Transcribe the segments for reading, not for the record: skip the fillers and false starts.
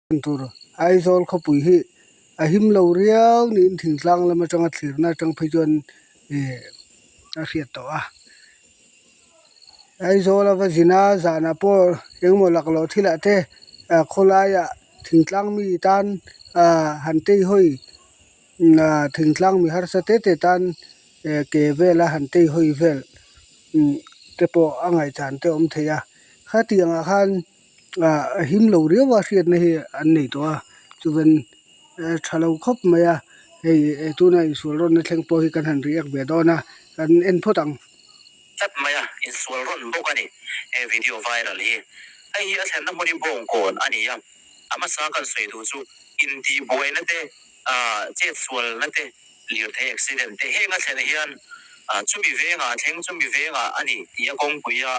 Tur Aizawl khawpui hi a him lo riau niin thingtlang lam atanga thlirna atang phei chuan ih a hriat tawh a. Aizawl a va zin a zanah pawh engemaw laklawh thilah te ah khawlaiah thingtlang mi tan ah han teihawi ah thingtlang mi harsa te te tan eh ke vela han teihawi vel te pawh a ngaihchan te a awm thei a khatiang ah khan. Ah a him lo riau a hriatna hi an nei tawh a chuvan tha lo khawp mai a hei tuna insual rawnna thleng pawh hi kan han react ve dawn a kan en phawt ang. Tlat mai a, insual rawn bawk a ni he video viral hi. Hei hi a thlenna hmun hi bawngkawn a ni a, a hmasa kan sawi duh chu intihbuaina te, chetsualna te, lirthei accident te heng a thlen hian chumi vengah a thleng chumi vengah a ni tih a kawngpui a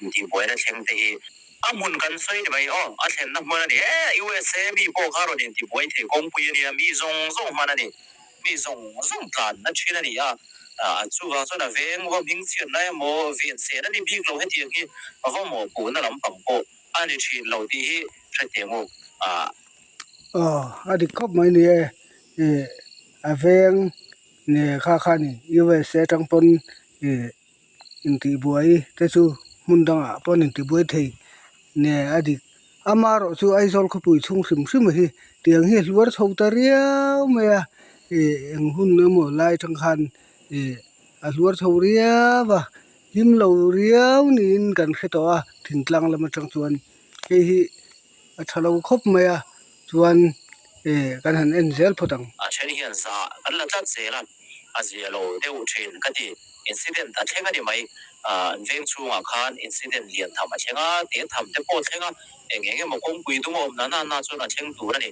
Intihbuaina thleng te hi a hmun kan sawi ni mai aw, a thlenna hmun a ni e, USA mi pawh kha rawn intibuai thei kawngpui a nia, mi zawng zawng hman a ni, mi zawng zawng tlanna thin a ni a, chuvang chuan a veng va hming chhiatna emaw ven sehna ni bik lo hetiang hi va mawhpuhna lampang pawh a ni thin lo tih hi hre teh ngu a. Aw, a dik khawp mai ni e, ih a veng nge kha kha a ni, USA atang pawn ih Intihbuai te chu hmun dangah pawh an intibuai thei nge a dik. Amaherawh chu Aizawl khawpui chhung hrim hrim hi tiang hi a hluar chho ta riau mai a, ih eng hun emaw lai atang khan ih a hluar chho riau a, him lo riau niin kan hre tawh a thingtlang lam atang chuan hei hi a tha lo khawp mai a chuan ih kan han en zel phawt ang. A then hian zah kan la tlat zel a. a zia lo deuh thin ka ti. Incident a thleng a ni mai. An veng chhungah khan incident lian tham a thleng a, te tham te pawh a thleng a, eng eng emaw kawngpui dung a awm na na na chuan a thleng tur a ni.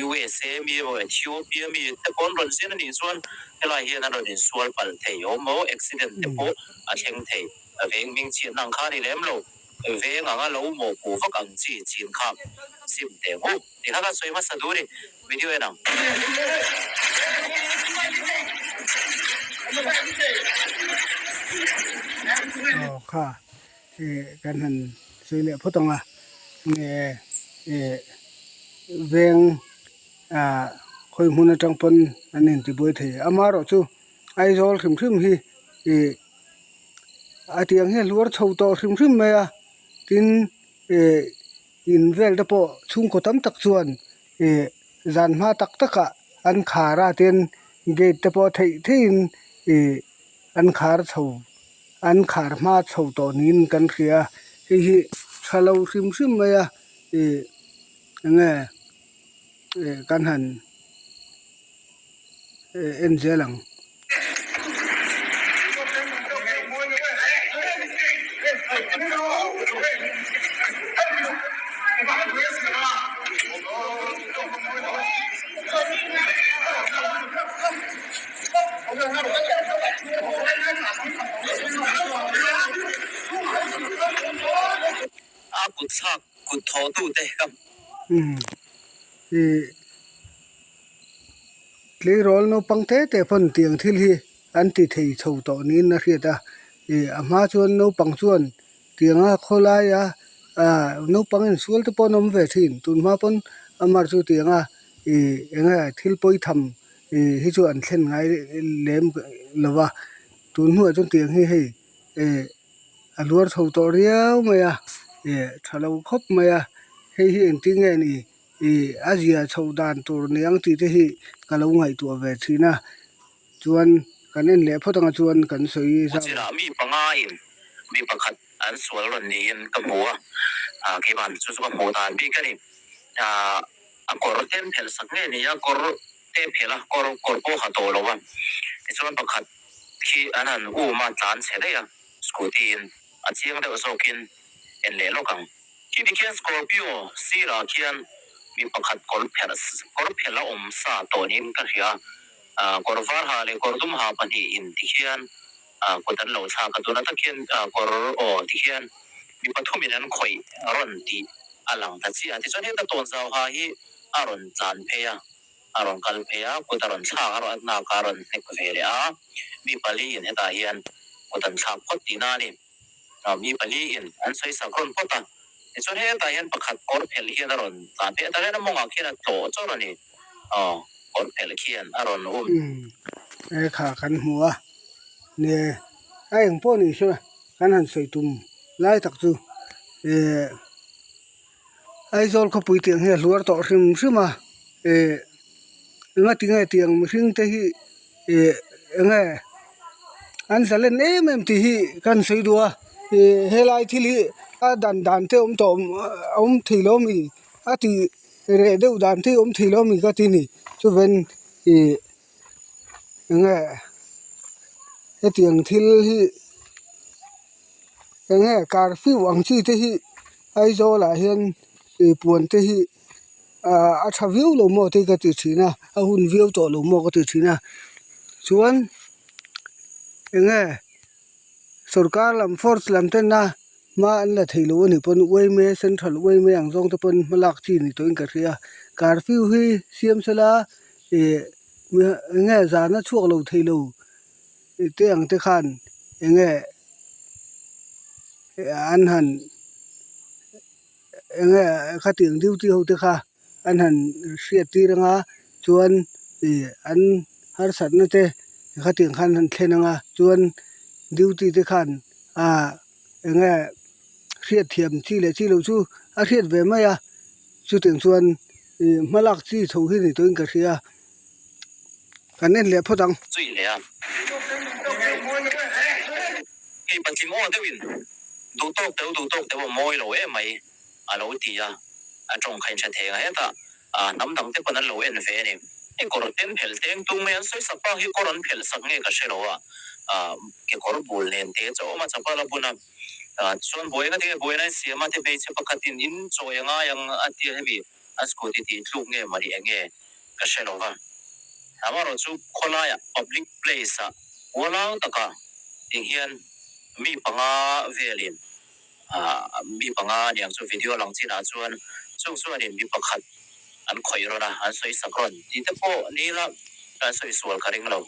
USA mi emaw Ethiopia mi te pawh an rawn zin a nih chuan helai hian an rawn insual palh thei awm maw, accident te pawh a thleng thei. A veng hming chhiatna ang kha a ni lem lo. Veng anga lo mawhpuh vak ang chi chin kha sim teh ngawt. Ti kha kan sawi hmasa duh a ni. Video en ang. Aw kha ih kan han sawi leh phawt ang a nge ih veng ah khawi hmun atang pawn an intibuai thei amaherawh chu Aizawl hrim hrim hi ih a tiang hi a hluar chho tawh hrim hrim mai a tin ih in vel te pawh chhungkaw tam tak chuan ih zan hma tak takah an khar a tin gate te pawh theih theihin ih an khar chho an khar hma chho tawh niin kan hria a hei hi tha lo hrim hrim mai a ih eng nge ih kan han en zel ang. A kut thlak kut thawh tute ka. Ih. Tleirawl naupang te te pawn tiang thil hi an ti thei chho tawh niin a hriat a, ih a hma chuan naupang chuan tianga khawlaia ah naupang insual te pawh an awm ve thin tun hma pawn amah chu tianga ih eng nge thil pawi tham ih hi chu an thlen ngai lem lo va tun hnuah chuan tiang hi hei ih a hluar chho tawh riau mai a ih tha lo khawp mai a hei hi engtin nge ni. Ih a zia chhoh dan tur niang tih te hi ka lo ngaihtuah ve thin a, chuan kan en leh phawt anga chuan kan sawi zau. Kuchirah mi panga in mi pakhat an sual rawn niin ka hmu a, ah keiman chu chu ka hmuh dan bik a ni. Ah a kawr te an phelh sak nge ni a, kawr te phelh a, kawr kawr pawh ha tawh lo a, tichuan pakhat khi an han um a, tlan chhe daih a, scooty in a chiang deuh zawkin en leh lawk ang. Khi ti khian Scorpio sirah khian mi pakhat kawr phelh kawr phelh a awm sa tawh niin ka hria. Kawr var ha leh kawr dum ha pahnih in ti khian kut an lo thlak a, tunah tak hian kawr aw ti khian mi pathum in an khawih rawn tih a lang ta chiah a. Tichuan heta tawnzau ha hi a rawn tlan phei a, a rawn kal phei a, kut a rawn thlak a, a hnak a rawn hnek ve leh a, mi pali in hetah hian kut an thlak phawt tihna a ni. Mi pali in an sawi sak rawn phawt a, Tichuan hetah hian pakhat kawr phelh hian a rawn tlan phei a, tah hian a mawngah khian a tlawh chawrh a ni. Aw, kawr phelh khian a rawn um. Umm, he kha kan hmu a, ne a eng pawh ni se kan han sawi tum lai tak chu eh Aizawl khawpui tiang hi a hluar tawh hrim hrim a, eh engatinge tiang mihring te hi eh enge an zalen em em tih hi kan sawi duh a, ih helai thil hi a dan dan te awm tawh a awm thei lo ami a tih reh deuh dan te hi awm thei lo ami ka ti a ni chuven ih enge hetiang thil hi enge curfew ang chi te hi Aizawl ah hian ih puan te hi ah a tha viau lo maw te ka ti thin a a hun viau tawh lo maw ka ti thin a chuan enge sorkar lam force lam ten a hma an la thei lo a nih pawn uaime central uaime ang zawng te pawn hma lak chi ni tawhin ka hria curfew hi siam sela ih enge zan a chhuak lo thei lo te ang te khan enge an han enge khatiang duty ho te kha an han hriat tir anga chuan ih an harsatna te khatiang khan an thlen anga chuan duty te khan ah enge hriat thiam chi leh chi loh chu a hriat ve mai a chutiang chuan ih hma lak chi chho hi ni tawhin ka hria. Kan en leh phawt ang. Zui leh a. Kei patling aw deuhin duh tawk deuh duh tawk deuh a mawi lo em mai a lo ti a, a tawng kha inhre thei ang hetah hnam dang te pawn an lo en ve a ni. Hei kawr ten phelh teng tung mai an sawi sak bak hi kawr an phelh sak nge ka hre lo a, kekawr bul nen te chu a awm a chapal a bun a, chuan buai nga tinge buaina in siam a ti hmeichhe pakhatin in chawi a ngai ang a tia hemi a scooty tih tluk nge mawni eng nge ka hre lo va. Amaherawhchu khawlaiah public place ah ualau taka eng hian mi panga velin mi panga aniang chu video lang chinah chuan chung chuanin mi pakhat an khawih rawn a, an sawi sak rawn tih te pawh ni ila an sawi sual ka ring lo.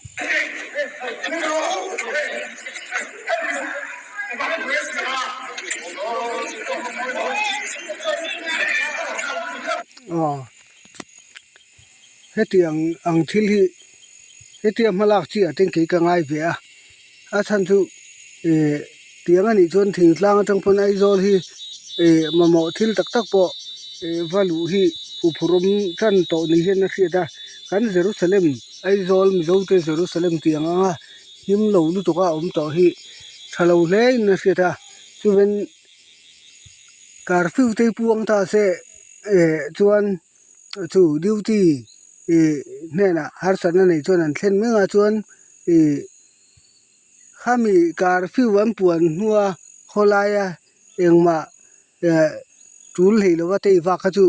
Aw hetiang ang thil hi hetia hmalak chi ah ten kei ka ngai ve a a chhan chu ih tiang a nih chuan thingtlang atang pawn Aizawl hi ih mamawh thil tak tak pawh ih va luh hi huphurhawm tan tawh ni hian a hriat a kan Jerusalem Aizawl Mizo te Jerusalem tiang anga him lo lutuk a awm tawh hi tha lo hle in a hriat a chuan curfew te puang ta se eh chuan chu duty ih hnenah harsatna nei chuan an thlen mek a chuan ih khami curfew an puan hnua khawlaia engmah eh tul hlei lova tei vak kha chu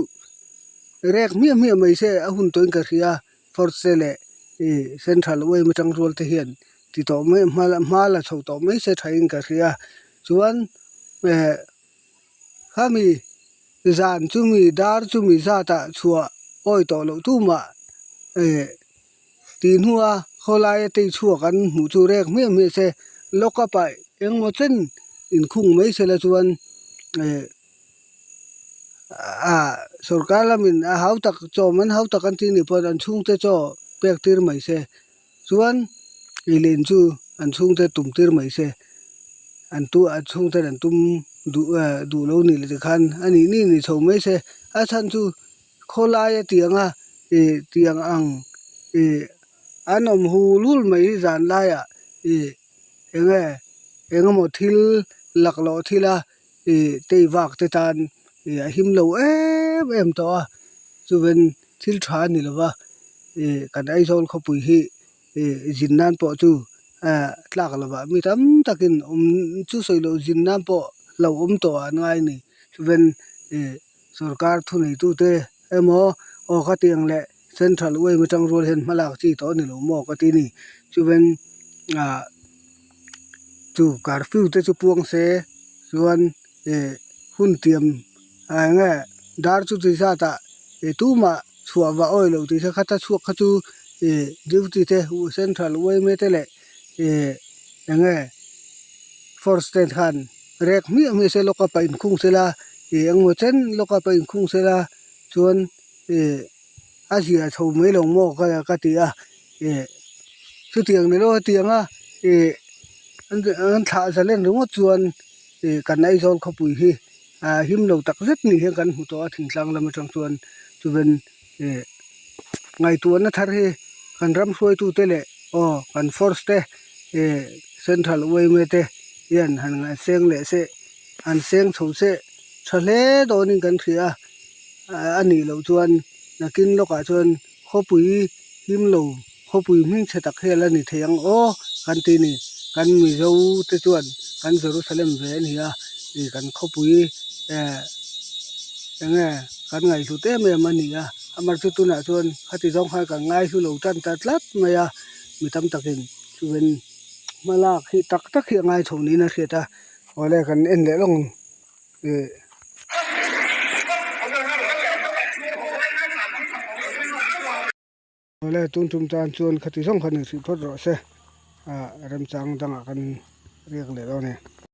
rek hmiah hmiah mai se a hun tawhin ka hria. Force te leh ih central uaim atang rual te hian ti tawh mai hma hma la chho tawh mai se thain ka hria chuan eh khami zan chumi dar chumi zatah chhuah awi tawh loh tumah eh tih hnua khawlaia tei chhuak an hmuh chu rek hmiah hmiah se lock up ah engmaw chen inkhung mai sela chuan eh. Ah sorkar lamin a hau tak chawm an hau tak an tih nih pawhin an chhungte chaw pek tir mai se chuan ih len chu an chhungte tum tir mai se an tu an chhungten an tum duh eh duh lo nih leh tikhan a nih nih ni chho mai se a chhan chu khawlaia tiang a ih tiang ang ih an awm hul hul mai hi zan laiah ih eng nge eng emaw thil laklawh thil a. Ih tei vak te tan ih a him lo em em tawh a chuven thil tha a ni lo va ih kan Aizawl khawpui hi ih zin nan pawh chu ah tlak lovah mi tam takin awm chu sawi loh zin nan pawh lo awm tawh ah an ngai a ni chuven ih sorkar thuneitute emaw aw khatiang leh central uaim atang rual hian hma lak chi tawh a ni lo maw ka ti a ni chuven ah. Chu curfew te chu puang se chuan ih hun tiam ah eng nge dar chu ti zat ah ih tumah chhuah vah awi loh tih te kha ta chhuak kha chu ih duty te central yma te leh ih eng nge force te khan rek hmiah hmiah se lawk a paih inkhung sela ih. Ih engmaw chen lawk a pawh inkhung sela chuan ih a zia chho mai lo maw ka ka ti a ih chutiang ni lo hetiang a ih an thlah zalen ringawt chuan ih kan Aizawl khawpui hi ah him lo tak zet ni hian kan hmu tawh a thingtlang lam atang chuan chuven ih ngaihtuahna thar hi kan ram hruaitute leh aw kan force te ih central yma te hian han ngaihseng leh se an seng chho se tha hle dawnin kan hria a a nih loh chuan nakin lawkah chuan khawpui him lo khawpui hming chhe tak hi a la ni thei ang aw kan ti ni kan Mizo te chuan kan Jerusalem ve a ni a ih kan khawpui eh eng nge kan ngaihhlut em em a ni a amah chu tunah chuan khati zawng khan kan ngaihlu lo tan ta tlat mai a mi tam takin chuan hmalak hi tak tak hi a ngai chho niin a hriat a. Awle kan en leh lawng ih. Awle tun tum tan chuan khati zawng khan inhrih phawt rawh se ah remchang dangah kan riak leh dawn e.